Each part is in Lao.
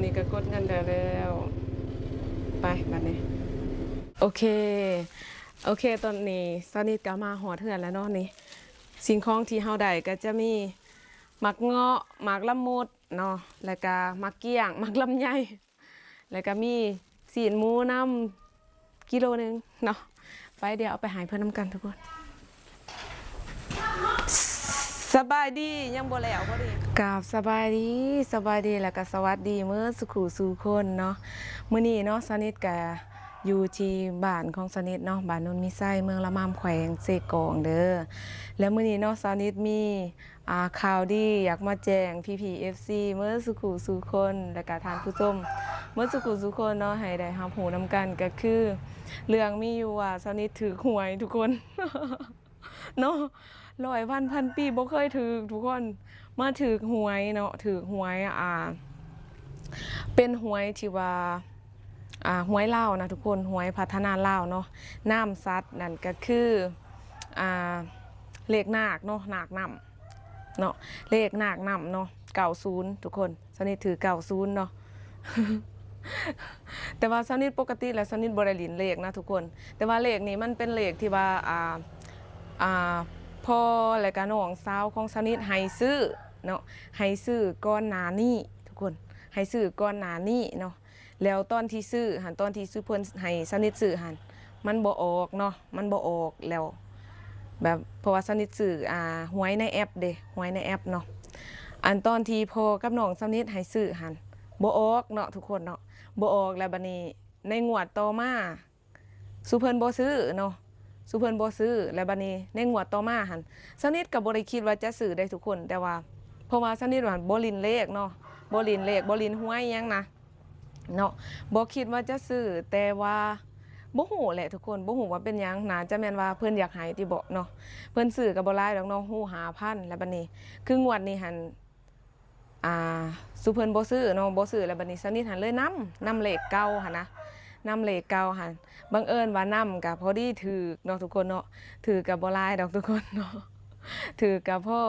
ນີ້ກໍກົດເງິນໄດ້ແລ້ວ ໄປບາດນີ້. ໂອເຄ ໂອເຄ ຕອນນີ້ສາວນິດກໍມາຮອດເຮືອນແລ້ວເນາະ. ນີ້ ສິ່ງຂອງທີ່ເຮົາໄດ້ກໍຈະມີໝາກເງາະ ໝາກລະມຸດເນາະ ແລ້ວກໍໝາກກ້ຽງ ໝາກລຳໄຍ ແລ້ວກໍມີຊີ້ນໝູນຳ ກິໂລໜຶ່ງເນາະ. ໄປ ດຽວເອົາໄປໃຫ້ເພິ່ນນຳກັນທຸກຄົນ. ສະບາຍດີ ຍັງບໍ່ແລ້ວພໍດີ. ກາບສະບາຍດີ ສະບາຍດີ ແລ້ວກໍສະຫວັດດີເໝິດສູ່ຄູ່ສູ່ຄົນເນາະ. ມື້ນີ້ເນາະ ສາວນິດກະຢູ່ທີ່ບ້ານຂອງສາວນິດເນາະ ບ້ານໂນນມີໄຊ ເມືອງລະມາມ ແຂວງເຊກອງເດີ. ແລະ ມື້ນີ້ເນາະ ສາວນິດມີ ອ່າ ຂ່າວດີຢາກມາແຈ້ງພີ່ໆ ເອັຟຊີ ເໝິດສູ່ຄູ່ສູ່ຄົນ ແລະກະທ່ານຜູ້ຊົມເໝິດສູ່ຄູ່ສູ່ຄົນເນາະ ໃຫ້ໄດ້ຮັບຮູ້ນຳກັນ ກໍຄືເລື່ອງມີຢູ່ວ່າສາວນິດຖືກຫວຍທຸກຄົນເນາະ. ຮ້ອຍວັນພັນປີບໍ່ເຄີຍຖືກທຸກຄົນ ມາຖືກຫວຍເນາະ ຖືກຫວຍ ອ່າ ເປັນຫວຍທີ່ວ່າ ອ່າ ຫວຍລາວນະທຸກຄົນ ຫວຍພັດທະນາລາວເນາະ. ນາມສັດນັ້ນກໍຄື ອ່າ ເລກນາກເນາະ ນາກນ້ຳ ເນາະ ເລກນາກນ້ຳເນາະ ເກົ້າສູນ ທຸກຄົນ. ສາວນິດຖືກເກົ້າສູນເນາະ ແຕ່ວ່າສາວນິດປົກກະຕິແລ້ວສາວນິດບໍ່ໄດ້ຫຼິ້ນເລກນະທຸກຄົນ ແຕ່ວ່າເລກນີ້ມັນເປັນເລກທີ່ວ່າ ອ່າ ອ່າ ພໍ່ ແລະກະນ້ອງສາວຂອງສາວນິດໃຫ້ຊື້ເນາະ ໃຫ້ຊື້ກ່ອນໜ້ານີ້ທຸກຄົນ ໃຫ້ຊື້ກ່ອນໜ້ານີ້ເນາະ. ແລ້ວຕອນທີ່ຊື້ຫັ້ນ ຕອນທີ່ຊຸເພິ່ນໃຫ້ສາວນິດຊື້ຫັ້ນ ມັນບໍ່ອອກເນາະ ມັນບໍ່ອອກແລ້ວ ແບບ ເພາະວ່າສາວນິດຊື້ ອ່າ ຫວຍໃນແອັບເດ້ ຫວຍໃນແອັບເນາະ. ອັນຕອນທີ່ພໍ່ກັບນ້ອງສາວນິດໃຫ້ຊື້ຫັ້ນ ບໍ່ອອກເນາະທຸກຄົນເນາະ ບໍ່ອອກ. ແລ້ວບັດນີ້ໃນງວດຕໍ່ມາ ຊຸເພິ່ນບໍ່ຊື້ເນາະ ຊຸເພິ່ນບໍ່ຊື້. ແລ້ວບັດນີ້ໃນງວດຕໍ່ມາຫັ້ນ ສາວນິດກໍບໍ່ໄດ້ຄິດວ່າຈະຊື້ເດ້ທຸກຄົນ ແຕ່ວ່າ ເພາະວ່າສາວນິດວ່າບໍ່ຫຼິ້ນເລກເນາະ ບໍ່ຫຼິ້ນເລກ ບໍ່ຫຼິ້ນຫວຍຫຍັງນະ ເນາະ ບໍ່ຄິດວ່າຈະຊື້ ແຕ່ວ່າບໍ່ຮູ້ແຫຼະທຸກຄົນ ບໍ່ຮູ້ວ່າເປັນຫຍັງ ໜ້າຈະແມ່ນວ່າເພິ່ນຢາກໃຫ້ຕິເບາະເນາະ. ເພິ່ນຊື້ກໍບໍ່ຫຼາຍດອກເນາະ ຮູ້ຫ້າພັນ. ແລ້ວບັດນີ້ຄືງວດນີ້ຫັ້ນ ອ່າ ຊຸເພິ່ນບໍ່ຊື້ເນາະ ບໍ່ຊື້ ແລ້ວບັດນີ້ສາວນິດຫັ້ນເລີຍນຳ ນຳເລກເກົ່າຫັ້ນນະ ນຳເລກເກົ່າຫັ້ນ. ບັງເອີນວ່ານຳກໍພໍດີຖືກເນາະທຸກຄົນເນາະ ຖືກກໍບໍ່ຫຼາຍດອກທຸກຄົນເນາະ. ຖືກກໍພໍ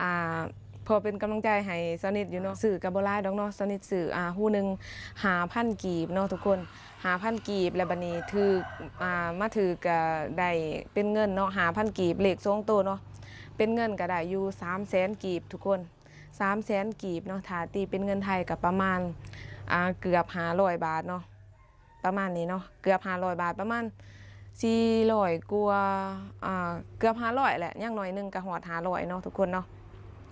ອ່າ ພໍເປັນກຳລັງໃຈໃຫ້ສາວນິດຢູ່ເນາະ. ຊື້ກໍບໍ່ຫຼາຍດອກເນາະ ສາວນິດຊື້ ອ່າ ຮູ້ໜຶ່ງຫ້າພັນກີບເນາະທຸກຄົນ ຫ້າພັນກີບ. ແລ້ວບັດນີ້ຖືກ ອ່າ ມາຖືກກໍໄດ້ເປັນເງິນເນາະ ຫ້າພັນກີບ ເລກສອງໂຕເນາະ ເປັນເງິນກໍໄດ້ຢູ່ສາມແສນກີບທຸກຄົນ ສາມແສນກີບເນາະ ຖ້າຕີເປັນເງິນໄທກໍປະມານ ອ່າ ເກືອບຫ້າຮ້ອຍບາດເນາະ ປະມານນີ້ເນາະ ເກືອບຫ້າຮ້ອຍບາດ ປະມານສີ່ຮ້ອຍກວ່າ ອ່າ ເກືອບຫ້າຮ້ອຍແຫຼະ ຢ່າງໜ້ອຍໜຶ່ງກໍຮອດຫ້າຮ້ອຍເນາະທຸກຄົນເນາະ.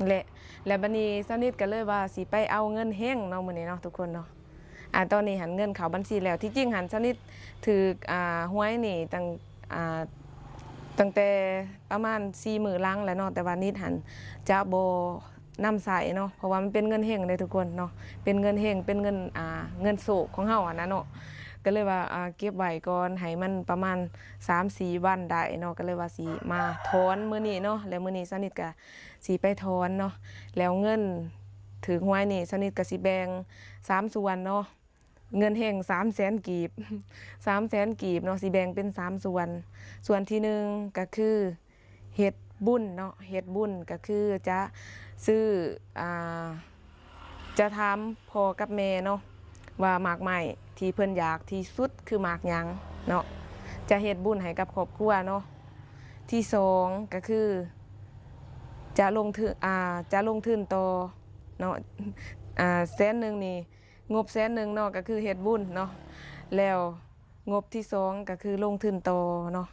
ແລະ ແລະບັດນີ້ສາວນິດກໍເລີຍວ່າຊິໄປເອົາເງິນເຮັງເນາະ ມື້ນີ້ເນາະທຸກຄົນເນາະ. ອ່າ ຕອນນີ້ຫັ້ນເງິນເຂົ້າບັນຊີແລ້ວ ທີ່ຈິງຫັ້ນສາວນິດຖືກ ອ່າ ຫວຍນີ້ຕັ້ງ ອ່າ ຕັ້ງແຕ່ປະມານສີ່ມື້ຫຼັງແລ້ວເນາະ ແຕ່ວ່ານິດຫັ້ນຈະບໍ່ ນຳໃຊ້ເນາະ ເພາະວ່າມັນເປັນເງິນເຮັງເດ້ທຸກຄົນເນາະ ເປັນເງິນເຮັງ ເປັນເງິນ ອ່າ ເງິນໂຊກຂອງເຮົາຫັ້ນນະເນາະ. ກໍເລີຍວ່າ ອ່າ ເກັບໄວ້ກ່ອນ ໃຫ້ມັນປະມານສາມສີ່ວັນໄດ້ເນາະ ກໍເລີຍວ່າຊິມາຖອນມື້ນີ້ເນາະ. ແລ້ວມື້ນີ້ສາວນິດກໍຊິໄປຖອນເນາະ ແລ້ວເງິນຖືກຫວຍນີ້ສາວນິດກໍຊິແບ່ງສາມສ່ວນເນາະ ເງິນເຮັງສາມແສນກີບ ສາມແສນກີບເນາະ ຊິແບ່ງເປັນສາມສ່ວນ ສ່ວນທີໜຶ່ງກໍຄື ເຮັດບຸນເນາະ ເຮັດບຸນກໍຄືຈະຊື້ ອ່າ ຈະຖາມພໍ່ກັບແມ່ເນາະ ວ່າໝາກໄມ້ທີ່ເພິ່ນຢາກທີ່ສຸດຄືໝາກຫຍັງເນາະ ຈະເຮັດບຸນໃຫ້ກັບຄອບຄົວເນາະ. ທີສອງກໍຄືຈະລົງທຶນ ອ່າ ຈະລົງທຶນຕໍ່ເນາະ ອ່າ ແສນໜຶ່ງນີ້ ງົບແສນໜຶ່ງເນາະ ກໍຄືເຮັດບຸນເນາະ ແລ້ວ ງົບທີສອງກໍຄືລົງທຶນຕໍ່ເນາະ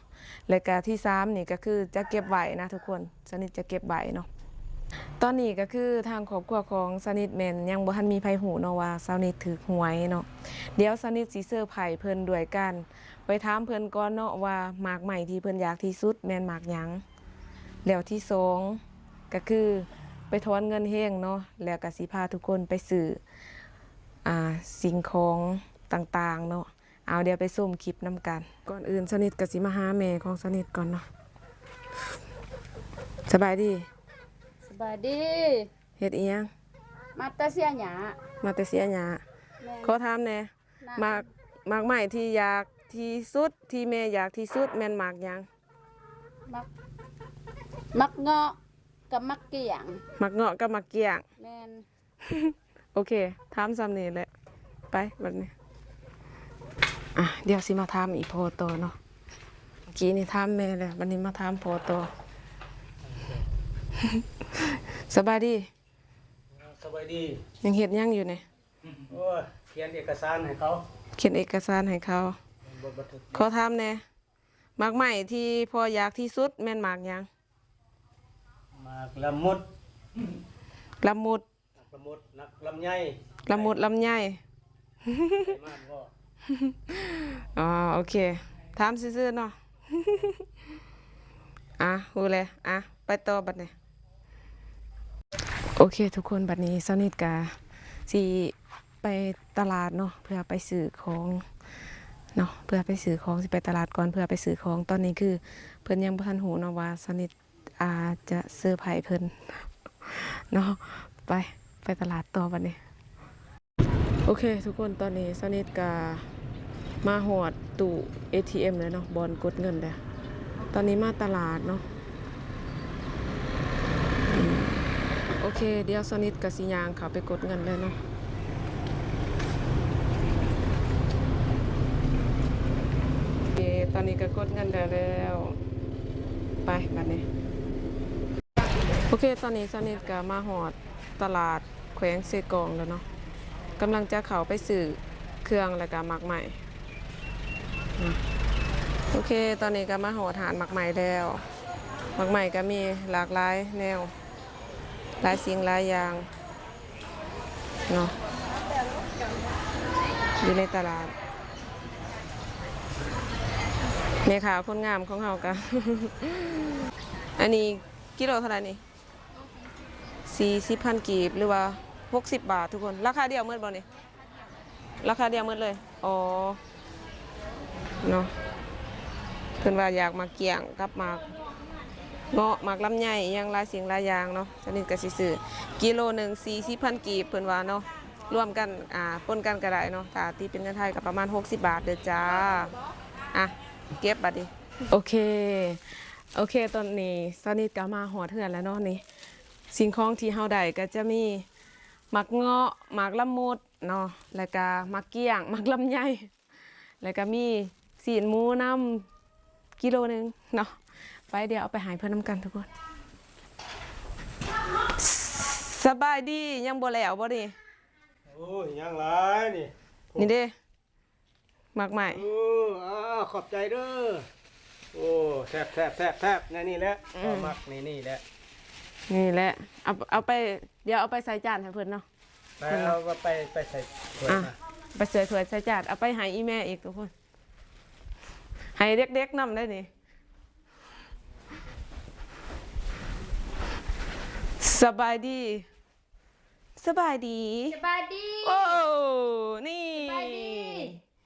ແລະກະທີສາມນີ້ກໍຄືຈະເກັບໄວ້ນະທຸກຄົນ ສາວນິດຈະເກັບໄວ້ເນາະ. ຕອນນີ້ກໍຄືທາງຄອບຄົວຂອງສາວນິດແມ່ນຍັງບໍ່ທັນມີໃຜຮູ້ເນາະວ່າສາວນິດຖືກຫວຍເນາະ. ດຽວສາວນິດຊິເຊີໄພຣ໌ເພິ່ນດ້ວຍການໄປຖາມເພິ່ນກ່ອນເນາະວ່າໝາກໄມ້ທີ່ເພິ່ນຢາກທີ່ສຸດແມ່ນໝາກຫຍັງ. ແລ້ວທີສອງກໍຄືໄປຖອນເງິນເຮງເນາະ ແລ້ວກໍຊິພາທຸກຄົນໄປຊື້ ອ່າ ສິ່ງຂອງຕ່າງໆເນາະ. ເອົາ ດຽວໄປຊົມຄລິບນຳກັນ. ກ່ອນອື່ນສາວນິດກໍຊິມາຫາແມ່ຂອງສາວນິດກ່ອນເນາະ. ສະບາຍດີ. ສະບາຍດີ. ເຮັດອີ່ຫຍັງ? ມາແຕ່ເສຍຫຍ້າ. ມາແຕ່ເສຍຫຍ້າ. ແມ່ນ. ຂໍຖາມແດ່. ນະ. ໝາກ ໝາກໄມ້ທີ່ຢາກທີ່ສຸດ ທີ່ແມ່ຢາກທີ່ສຸດແມ່ນໝາກຫຍັງ? ໝາກ ໝາກເງາະກັບໝາກກ້ຽງ. ໝາກເງາະກັບໝາກກ້ຽງ. ແມ່ນ. ໂອເຄ ຖາມສ່ຳນີ້ແຫຼະ. ໄປບັດນີ້ ອ່ະ ດຽວຊິມາຖາມອີ່ພໍ່ຕໍ່ເນາະ. ເມື່ອກີ້ນີ້ຖາມແມ່ແລ້ວ ບັດນີ້ມາຖາມພໍ່ຕໍ່. ສະບາຍດີ. ສະບາຍດີ. ຍັງເຮັດຫຍັງຢູ່ນີ້? ໂອ້ຍ ຂຽນເອກະສານໃຫ້ເຂົາ. ຂຽນເອກະສານໃຫ້ເຂົາ. ບໍ່ບັນທຶກ. ຂໍຖາມແດ່ ໝາກໄມ້ທີ່ພໍ່ຢາກທີ່ສຸດແມ່ນໝາກຫຍັງ? ໝາກລະມຸດ. ລະມຸດ. ໝາກລະມຸດ ໝາກລຳໄຍ. ລະມຸດ ລຳໄຍ. ໄດ້ມາບໍ່? ອໍ ໂອເຄ ຖາມຊື່ໆເນາະ. ອ່ະ ຮູ້ແລ້ວ ອ່ະ ໄປຕໍ່ບັດນີ້. ໂອເຄທຸກຄົນ ບັດນີ້ສາວນິດກະຊິໄປຕະຫຼາດເນາະ ເພື່ອໄປຊື້ຂອງເນາະ ເພື່ອໄປຊື້ຂອງ ຊິໄປຕະຫຼາດກ່ອນເພື່ອໄປຊື້ຂອງ. ຕອນນີ້ຄືເພິ່ນຍັງບໍ່ທັນຮູ້ເນາະວ່າສາວນິດ ອາດຈະເຊີໄພເພິ່ນເນາະ. ໄປ ໄປຕະຫຼາດຕໍ່ບັດນີ້. ໂອເຄທຸກຄົນ ຕອນນີ້ສາວນິດກະມາຮອດຕູ້ເອທີເອັມແລ້ວເນາະ ບ່ອນກົດເງິນແລ້ວ. ຕອນນີ້ມາຕະຫຼາດເນາະ. ອືມ ໂອເຄ ດຽວສາວນິດກະຊິຍ່າງເຂົ້າໄປກົດເງິນແລ້ວເນາະ. ໂອເຄ ຕອນນີ້ກະກົດເງິນໄດ້ແລ້ວ. ໄປບັດນີ້. ໂອເຄ ຕອນນີ້ສາວນິດກະມາຮອດຕະຫຼາດແຂວງເຊກອງແລ້ວເນາະ ກຳລັງຈະເຂົ້າໄປຊື້ເຄື່ອງ ແລ້ວກະໝາກໄມ້. ໂອເຄ ຕອນນີ້ກະມາຮອດຮ້ານໝາກໄມ້ແລ້ວ. ໝາກໄມ້ກະມີຫຼາກຫຼາຍແນວ ຫຼາຍສິ່ງຫຼາຍຢ່າງເນາະ ຢູ່ໃນຕະຫຼາດ. ແມ່ຄ້າຄົນງາມຂອງເຮົາກະ ອັນນີ້ ກິໂລເທົ່າໃດນີ້? ສີ່ສິບພັນກີບ ຫຼືວ່າຫົກສິບບາດທຸກຄົນ. ລາຄາດຽວໝົດບໍ່ນີ້? ລາຄາດຽວໝົດເລີຍ. ອໍ ເນາະ ເພິ່ນວ່າຢາກໝາກກ້ຽງກັບໝາກເງາະ ໝາກລຳໄຍ ອີ່ຫຍັງຫຼາຍສິ່ງຫຼາຍຢ່າງເນາະ. ສາວນິດກະຊິຊື້ກິໂລໜຶ່ງສີ່ສິບພັນກີບ ເພິ່ນວ່າເນາະ ລວມກັນ ອ່າ ປົນກັນກະໄດ້ເນາະ. ຖ້າຕີເປັນເງິນໄທກະປະມານຫົກສິບບາດເດີຈ້າ. ອ່ະ ເກັບບາດນີ້. ໂອເຄ ໂອເຄ ຕອນນີ້ສາວນິດກະມາຮອດເຮືອນແລ້ວເນາະ. ນີ້ ສິ່ງຂອງທີ່ເຮົາໄດ້ກະຈະມີໝາກເງາະ ໝາກລະມຸດເນາະ ແລ້ວກະໝາກກ້ຽງ ໝາກລຳໄຍ ແລ້ວກະມີຊີ້ນໝູນຳກິໂລໜຶ່ງເນາະ. ໄປ ດຽວເອົາໄປໃຫ້ເພິ່ນນຳກັນທຸກຄົນ. ສະບາຍດີ ຍັງບໍ່ແລ້ວບໍ່ນີ້? ໂອ້ຍ ຍັງຫຼາຍນີ້ ນີ້ເດ້. ໝາກໄມ້. ເອີ ອາ ຂອບໃຈເດີ. ໂອ້ ແຊບໆໆໆ ແນວນີ້ແຫຼະ. ອືມ ເຮົາມັກນີ້ ນີ້ແຫຼະ ນີ້ແຫຼະ. ເອົາ ເອົາໄປ ດຽວເອົາໄປໃສ່ຈານໃຫ້ເພິ່ນເນາະ. ໄປ ເອົາໄປ ໄປໃສ່ຖ້ວຍ ອ່ະ ມາ ໄປໃສ່ຖ້ວຍໃສ່ຈານ. ເອົາໄປໃຫ້ອີ່ແມ່ອີກທຸກຄົນ ໃຫ້ເດັກໆນຳໄດ້ນີ້. ສະບາຍດີ. ສະບາຍດີ. ສະບາຍດີ. ໂອ້ ນີ້ ສະບາຍດີ.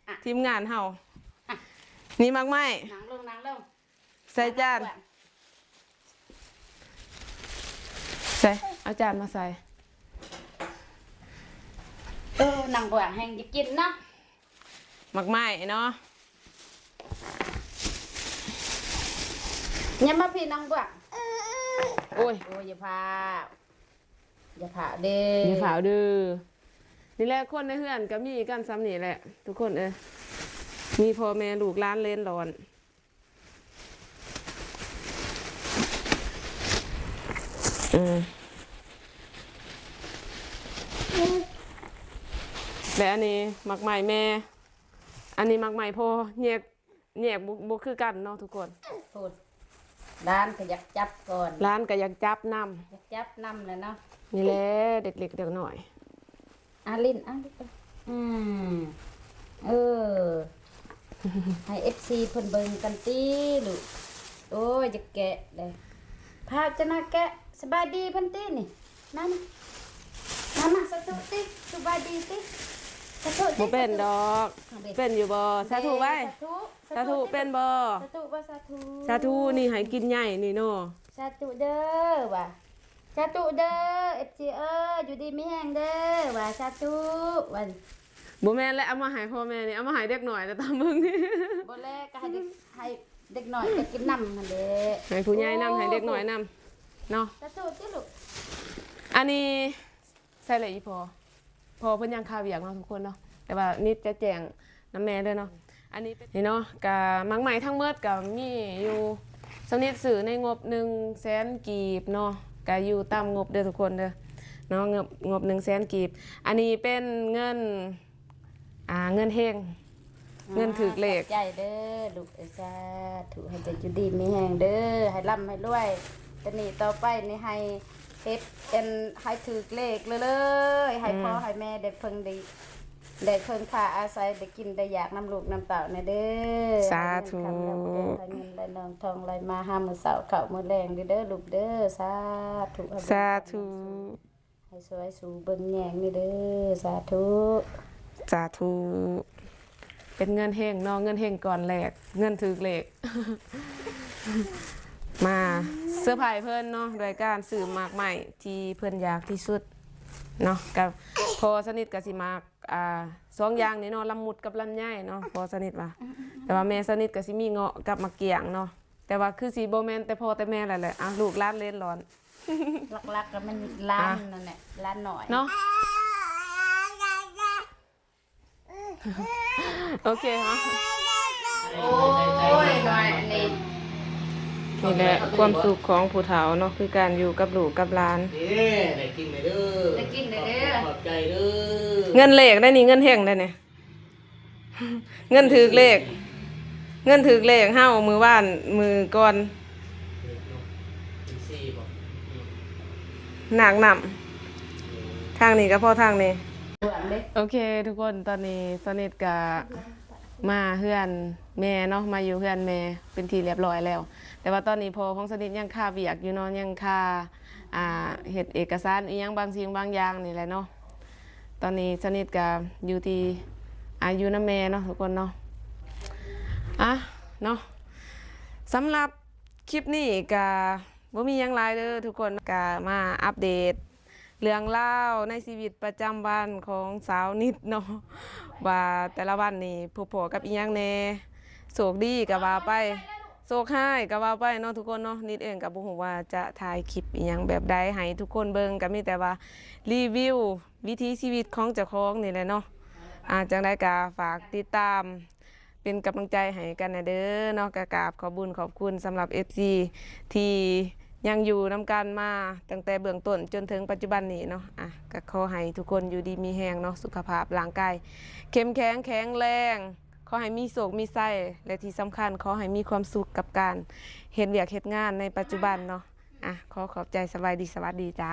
ອ່ະ ທີມງານເຮົາ. ອ່ະ ນີ້ໝາກໄມ້. ນັ່ງລົງ ນັ່ງລົງ. ໃສ່ຈານ. ໃສ່ ເອົາຈານມາໃສ່. ເອີ ນັ່ງເບາະແຮງຈະກິນເນາະ. ໝາກໄມ້ເນາະ. ຢ່າມາພີ້ ນັ່ງເບາະ. ໂອ້ຍ ໂອ້ຍ ຢ່າພ້າວ. ຢ່າພ້າວເດີ ຢ່າພ້າວເດີ. ນີ້ແຫຼະ ຄົນໃນເຮືອນກະມີກັນຊ່ຳນີ້ແຫຼະທຸກຄົນເອີຍ ມີພໍ່ແມ່ລູກຫຼານເລນຫຼອນ. ອືມ ແລະ ອັນນີ້ໝາກໄມ້ແມ່ ອັນນີ້ໝາກໄມ້ພໍ່ ແຍກ ແຍກບໍ່ ບໍ່ຄືກັນເນາະທຸກຄົນ. ໂພດ ຫຼານກະຢາກຈັບກ່ອນ ຫຼານກະຢາກຈັບນຳ ຢາກຈັບນຳແຫຼະເນາະ. ນີ້ແຫຼະ ເດັກໆ ເດັກນ້ອຍ ອາລິນ ອາລິນ ອືມ ເອີ ໃຫ້ເອັຟຊີເພິ່ນເບິ່ງກັນຕິລູກ. ໂອ້ຍ ຈະແກະເດ້ ພາຈະນະແກະ. ສະບາຍດີເພິ່ນຕິນີ້. ມາ ມາ ມາ ສາທຸຕິ ສະບາຍດີຕິ ສາທຸຕິ. ບໍ່ເປັນດອກ ເປັນຢູ່ບໍ່? ສາທຸໄວ້ ສາທຸ ສາທຸເປັນບໍ່? ສາທຸບໍ່? ສາທຸ ສາທຸນີ້ໃຫ້ກິນໃຫຍ່ນີ້ເນາະ. ສາທຸເດີວ່າ ສາທຸເດີ ເອັຟຊີເອີຍ ຢູ່ດີມີແຮງເດີວ່າ ສາທຸວ່າ. ບໍ່ແມ່ນແຫຼະ ເອົາມາໃຫ້ພໍ່ແມ່ນີ້ ເອົາມາໃຫ້ເດັກນ້ອຍແລ້ວຕາມເບິ່ງນີ້. ບໍ່ແລະ ກະໃຫ້ເດັກ ໃຫ້ເດັກນ້ອຍກະກິນນຳຫັ້ນແຫຼະ ໃຫ້ຜູ້ໃຫຍ່ນຳ ໂອ້ ໃຫ້ເດັກນ້ອຍນຳເນາະ. ສາທຸຕິລູກ. ອັນນີ້ໃສ່ແຫຼະອີ່ພໍ່ ພໍ່ເພິ່ນຍັງຄາວຽກເນາະທຸກຄົນເນາະ. ແຕ່ວ່ານິດຈະແຈ້ງນຳແມ່ເດີເນາະ. ອັນນີ້ເປັນ ນີ້ເນາະ ກະໝາກໄມ້ທັງໝົດກະມີຢູ່ ສະນິດຊື້ໃນງົບໜຶ່ງແສນກີບເນາະ ກະຢູ່ຕາມງົບເດີທຸກຄົນເດີເນາະ ງົບ ງົບໜຶ່ງແສນກີບ. ອັນນີ້ເປັນເງິນ ອ່າ ເງິນເຮັງ ເງິນຖືກເລກ. ຂອບໃຈເດີລູກເອີຍ ສາທຸ ໃຫ້ເຈົ້າຢູ່ດີມີແຮງເດີ ໃຫ້ລ່ຳໃຫ້ລວຍ ແຕ່ນີ້ຕໍ່ໄປນີ້ໃຫ້ເຮັດອັນ ໃຫ້ຖືກເລກເລີຍໆ ໃຫ້ ອືມ ພໍ່ໃຫ້ແມ່ໄດ້ເພິ່ງໄດ້ ໄດ້ເພິ່ງພາອາໄສ ໄດ້ກິນໄດ້ຢາກນຳລູກນຳເຕົ້າແດ່ເດີ. ສາທຸ ໃຫ້ເງິນຄຳລ່ຳເດີ ໃຫ້ເງິນໄຫຼນອງທອງໄຫຼມາຫາມື້ເຊົ້າເຂົ້າມື້ແລງເດີ ເດີລູກເດີ ສາທຸ ສາທຸ ໃຫ້ຊ່ວຍສູ່ເບິ່ງແຍງນີ້ເດີ ສາທຸ ສາທຸ. ເປັນເງິນເຮັງເນາະ ເງິນເຮັງກ້ອນແລກ ເງິນຖືກເລກ ມາເຊີໄພຣສ໌ເພິ່ນເນາະ ດ້ວຍການຊື້ໝາກໄມ້ທີ່ເພິ່ນຢາກທີ່ສຸດເນາະ ກະພໍ່ສະນິດກະຊິມັກ ອ່າ ສອງຢ່າງນີ້ເນາະ ລະມຸດກັບລຳໄຍເນາະ ພໍ່ສະນິດວ່າ ແຕ່ວ່າແມ່ສະນິດກະຊິມີເງາະກັບໝາກກ້ຽງເນາະ ແຕ່ວ່າຄືຊິບໍ່ແມ່ນແຕ່ພໍ່ແຕ່ແມ່ແລ້ວແຫຼະ ອ່າ ລູກຫຼານເລນຫຼອນ ຫຼັກໆກໍແມ່ນຫຼານ ອ່ະ ນັ້ນແຫຼະ ຫຼານນ້ອຍເນາະ. ໂອເຄເນາະ ໂອ້ຍ ນ້ອຍອັນນີ້ ນີ້ແຫຼະຄວາມສຸກຂອງຜູ້ເຖົ້າເນາະ ຄືການຢູ່ກັບລູກກັບຫຼານ. ນີ້ ໄດ້ກິນແດ່ເດີ ໄດ້ກິນແດ່ເດີ ຂອບໃຈເດີ. ເງິນເລກໄດ໋ນີ້ ເງິນເຮັງໄດ໋ນີ້ ເງິນຖືກເລກ ເງິນຖືກເລກເຮົາມື້ວານມື້ກ່ອນ ນາກນ້ຳ ທາງນີ້ກໍພໍທາງນີ້. ໂອເຄທຸກຄົນ ຕອນນີ້ສະນິດກະມາເຮືອນແມ່ເນາະ ມາຢູ່ເຮືອນແມ່ເປັນທີ່ລຽບລ້ອຍແລ້ວ ແຕ່ວ່າຕອນນີ້ພໍ່ຂອງສະນິດຍັງຄາວຽກຢູ່ເນາະ ຍັງຄາ ອ່າ ເຮັດເອກະສານອີ່ຫຍັງບາງສິ່ງບາງຢ່າງນີ້ແຫຼະເນາະ. ຕອນນີ້ສະນິດກະຢູ່ທີ່ ອ່າ ຢູ່ນຳແມ່ເນາະທຸກຄົນເນາະ. ອ່ະ ເນາະ ສຳລັບຄລິບນີ້ກະບໍ່ມີຫຍັງຫຼາຍເດີທຸກຄົນ ກະມາອັບເດດເລື່ອງລາວໃນຊີວິດປະຈຳວັນຂອງສາວນິດເນາະ ວ່າແຕ່ລະວັນນີ້ພົບພໍ້ກັບອີ່ຫຍັງແດ່ ໂຊກດີກະວ່າໄປ ໂຊກຮ້າຍກະວ່າໄປເນາະທຸກຄົນເນາະ. ນິດເອງກະບໍ່ຮູ້ວ່າຈະຖ່າຍຄລິບອີ່ຫຍັງແບບໃດໃຫ້ທຸກຄົນເບິ່ງ ກະມີແຕ່ວ່າຣີວິວ ວິຖີຊີວິດຂອງເຈົ້າຂອງນີ້ແຫຼະເນາະ. ອ່າ ຈັ່ງໃດກໍຝາກຕິດຕາມເປັນກຳລັງໃຈໃຫ້ກັນແດ່ເດີເນາະ. ກໍກາບຂອບບຸນຂອບຄຸນສຳລັບເອັຟຊີທີ່ຍັງຢູ່ນຳກັນມາຕັ້ງແຕ່ເບື້ອງຕົ້ນຈົນເຖິງປັດຈຸບັນນີ້ເນາະ. ອ່າ ກໍຂໍໃຫ້ທຸກຄົນຢູ່ດີມີແຮງເນາະ, ສຸຂະພາບຮ່າງກາຍເຂັ້ມແຂງແຂງແຮງ, ຂໍໃຫ້ມີໂຊກມີໄຊ ແລະ ທີ່ສຳຄັນຂໍໃຫ້ມີຄວາມສຸກກັບການເຮັດວຽກເຮັດງານໃນປັດຈຸບັນເນາະ. ອ່າ ຂໍຂອບໃຈ, ສະບາຍດີ, ສະຫວັດດີຈ້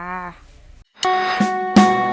າ.